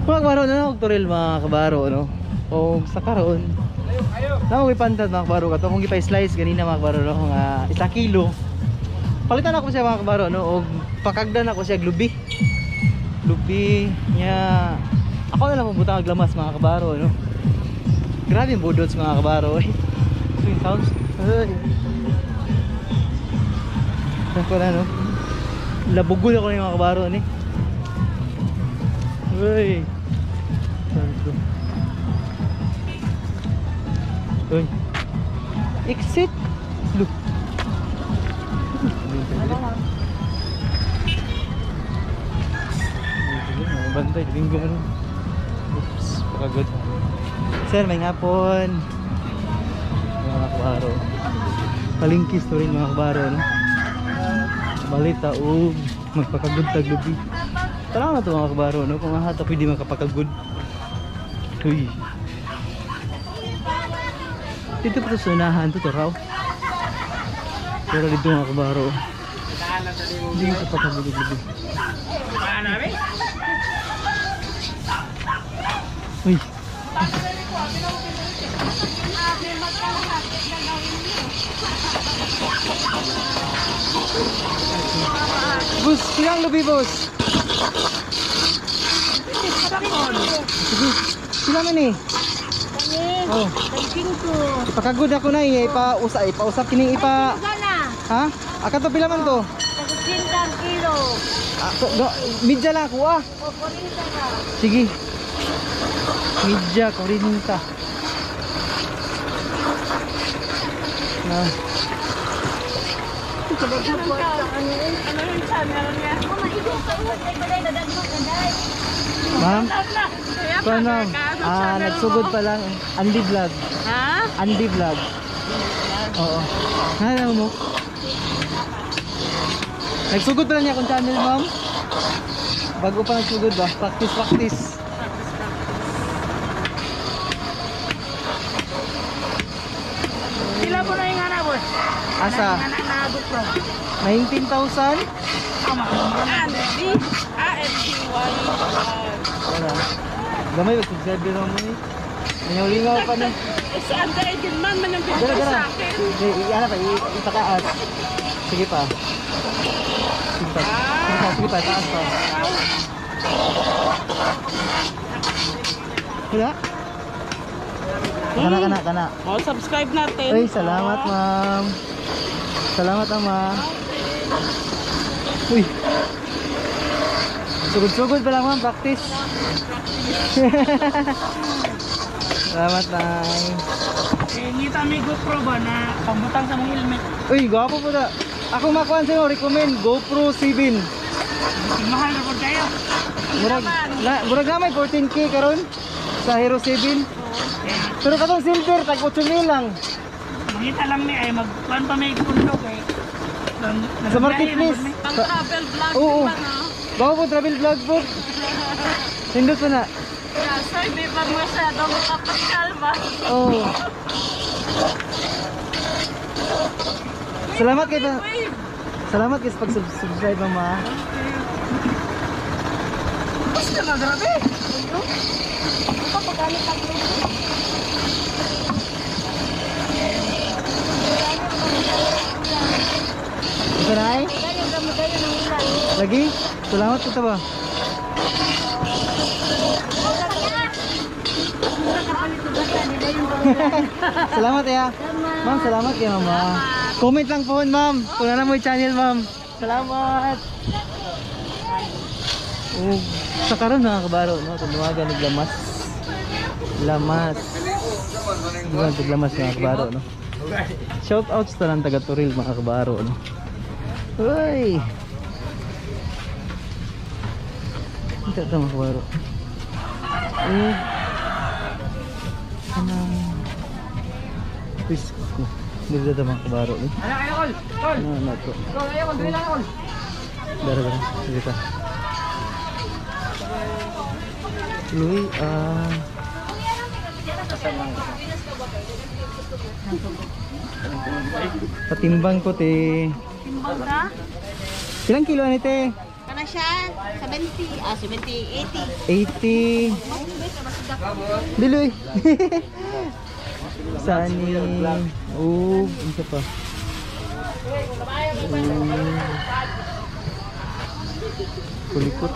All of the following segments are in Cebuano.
Mga kabaro na og Toril mga kabaro no. Og sa karon na mo ipantad mga kabaro kato kung gipa-slice ganina mga kabaro no nga 1 kilo. Palitan ako siya mga kabaro no og pakagdan ako siya glubi. Lubi nya ako na lang mabutang og lamas mga kabaro no. Grabe yung budots mga kabaro eh. Swing sounds. Ay. Ako na no. Labugol ako ng mga kabaro ni. Uy. Santo. Uy. Exit. Look. Bantay, linggo mo. Oops, pakagod. Sir, may ngapon. Mga kabaro. Palingkis to rin mga kabaro, no? Balita, oh, magpakagod tag lubi. Tara na to mga kabaro, no? Kung ahata pwede makapakagod. Uy. Dito pa sa unahan, to raw. Pero dito mga kabaro. Hindi ko pakagod lubi. Uy. Bus, ilang lubi bus? Sige, sila man eh. Oh. Ipakagod ako na eh, ipa-usa, ipa-usap kining ipa. Ha? Aka to pila man to? 80 kilo. Ah, so, no, midya lang ako ah. O 40 ka. Sige. Midya 40. Na. Ano yung channel niya? Ma'am? So, ma'am, nagsugod pa lang. Andy Vlog. Ha? Andy Vlog. Oo. Ano mo? Nagsugod pa lang niya akong channel, ma'am. Bago pa nagsugod ba? Practice, practice. Sila po na yung anak, boss. Asa? Anak na GoPro. 19,000? Andy. A-N-D-Y. Wala. Gamay, mag-subscribe na mo eh. Lingaw-lingaw pa na. Eh, si Anda Edin man, man yung Dara, binigay dara. sa akin. Sige, ano pa, ipataas. Sige pa. Sige pa. Sige pa, sige pa, taas pa. Wala? Kana, kana, kana. Oh, subscribe natin. Uy, salamat ma'am. Salamat ama. Uy. Sugod-sugod pa lang ma'am, practice. Salamat nay. Eh, ngita may GoPro ba na pambutang sa mong helmet? Uy, gwapo po na. Ako makuan sa'yo, recommend GoPro 7. Mahal na po kayo. Murag na may 14K karon sa Hero 7. Pero katong silver tag 8,000 lang. Mangita lang ni ay magkuan pa may pundo kay. Sa marketplace. Pang travel vlog Oo. ba no? Bago po travel vlog po. Nindot pa na. Kaso hindi pa masyado makapasyal ba? Oo. Salamat kay Salamat kay sa pag-subscribe mama. Basta na grabe. Ito na ay? Lagi? Salamat po ba? Salamat ya. Ma'am, salamat kay mama. Comment lang po ma'am. Kung ano mo yung channel ma'am. Salamat. Ug sa karon mga kabaro no, tuluwagan og lamas. Lamas. Tuluwagan og lamas mga kabaro no. Shout out sa tanan taga Toril mga kabaro no. Uy. Ito ito mga kabaro. Eh. Anong Pisko. Dito ito mga kabaro. Eh. Ano kayo kol? Kol. Ano na to? Kol ayo kol, dili lang kol. Dara dara. Sige pa. Luy, ah. Patimbang ko te. Timbang ka? Ilang kilo ani te? Para siya 70, 70, 80. 80. Diloy. Sani. Oh, isa pa. Kulikot.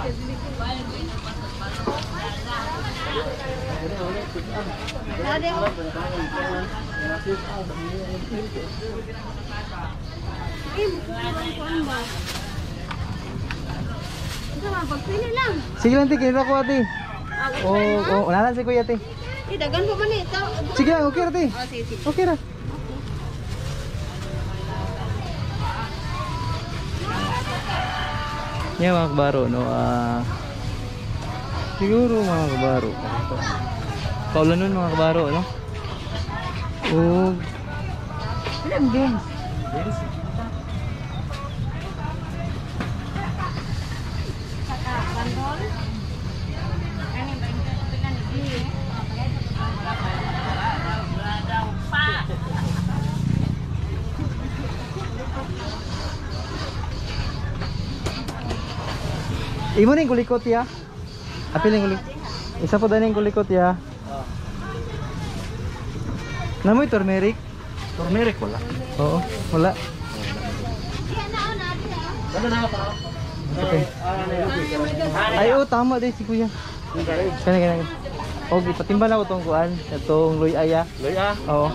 Pagpili lang. Sige lang, te, kinita ko ate. Oh, oh, wala lang si kuya te. Eh, dagan pa man eh. Sige lang, okay ra te. Oh, sige, sige. Okay ra. Yeah, mga kabaro, no? Siguro mga kabaro. Kaulan nun mga kabaro, no? Oh. Ilang games? Imo ning kulikot ya. Apil ning kulikot. Isa po daning kulikot ya. Namoy turmeric? Turmeric wala. Oo, wala. Okay. Ay, oh, tama din si kuya. Kani kani. Okay, patimba na ko tong kuan, itong luy aya. Loy ah. Oo.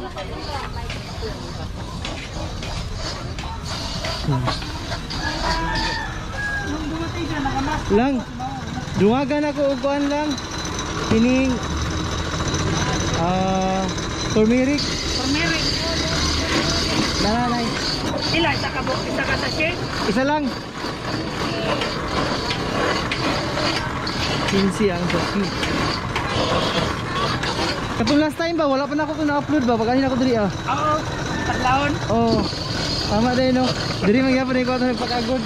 Lang. Dungagan ako og kuan lang. Kining turmeric. Turmeric. Nananay. Ila, isa ka, isa ka sachet? Isa lang. 15 ang sa. Katong last time ba, wala pa na ako na-upload ba? Pag ako diri ah. Oo, padlawon. Oo. Tama din no. Diri man gyapon ko ato nagpakagod.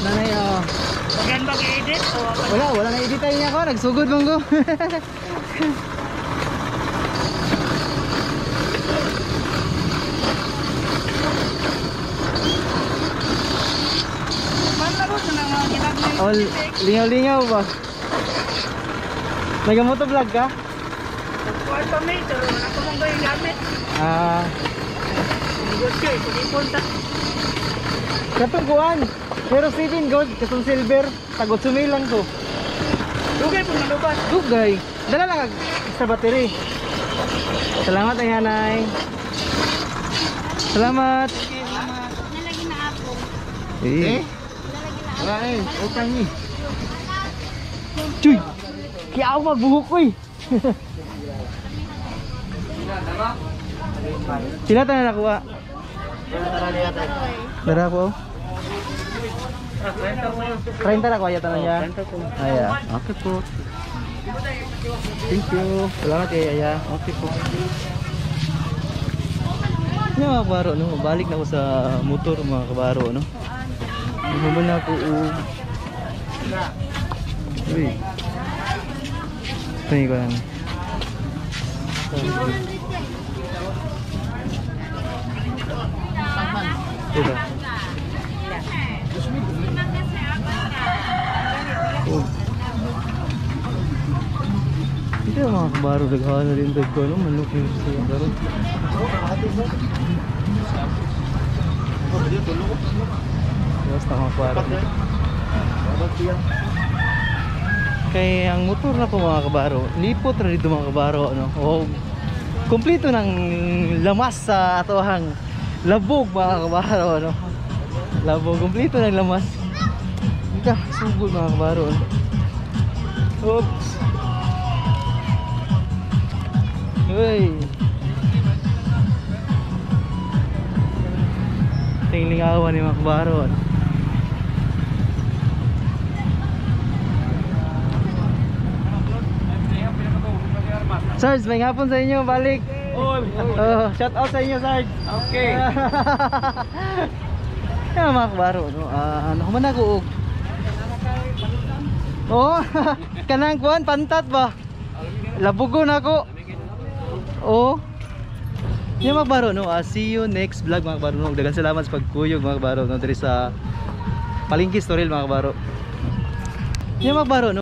Nanay oh. Gan ba i-edit? O, Wala, wala na edit niya ako, nagsugod man ko. Oh, lingaw-lingaw ba? Nagamoto vlog ka? Kuwan pa may, pero wala ko mong gawin gamit. Ah, Negosyo eh, telefon ta. katong kuan. Pero 7 gold, katong silver, tag 8 mil lang ko. Dugay po malubas. Dugay. Dala lang ag extra battery. Salamat ay hanay. Salamat. Nalagi na ako. Eh? Wala eh, utang ni. Chuy. Kaya ako magbuhok ko eh. Sila tayo nakuha. Dara ko. 30 na kuha yata na niya. Ay, ah. Okay po. Thank you. Salamat kay Aya. Okay po. Yan mga kabaro, no? Balik na ako sa motor mga kabaro, no? Bumaba na ako. Uy. Tingin ko lang. Dito. Oh. Dito mga kabaro, daghan na rin dagko, no? Manok yung sa kabaro. Basta mga kabaro. Kay ang motor na ko mga kabaro, lipot ra dito mga kabaro, no? O kumpleto ng lamas sa atohang labog mga kabaro, no? Labog, kumpleto ng lamas. Ika, sugod mga kabaro, no? Oops. Uy. Tinglingawan ni mga kabaro, no? Sarge, may hapon sa inyo, balik. Oh, Oh, shout out sa inyo, Sarge. okay. Kaya mga kabaro, no? Ano man ako og. Oh, kanang kuan pantat ba? Labugon ako. Oh. Nya, mga kabaro, no, see you next vlog, mga kabaro, no. Daghang salamat sa pagkuyog, mga kabaro, no, diri sa Palengke Toril, mga kabaro. Nya, mga kabaro, no.